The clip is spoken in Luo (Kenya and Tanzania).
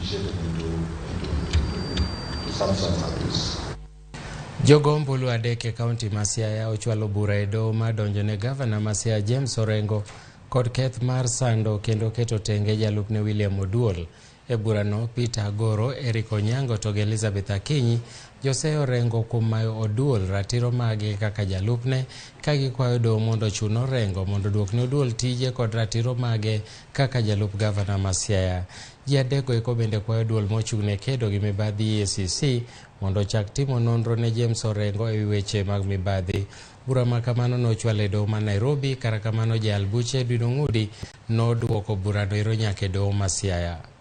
initiated into substance abuse. Jogo ombulu adek e kaunti ma Siaya ochwalo bura e doho mar donjo ne gavana ma Siaya James Orengo kod keth mar sando kendo keto tenge jalupne William Oduol. E burano, Peter Agoro, Eric Onyango to gi Elizabeth Akinyi joseyo Orengo kuom mayo Oduol ratiro mage kaka jalupne ka gikwayo doho mondo ochun Orengo mondo oduokne Oduol tije kod ratiro mage kaka jalup gavana ma Siaya. Ji adekgo eko bende kwayo duol mochung' ne kedo gi mibadhi EACC mondo ochak timo nonro ne James Orengo e wi weche mag mibadhi. Bura ma kamano nochwal e doho ma Nairobi, kata kamano jayal buche Edwin Ong'udi noduoko burano ero nyaka e doho ma Siaya.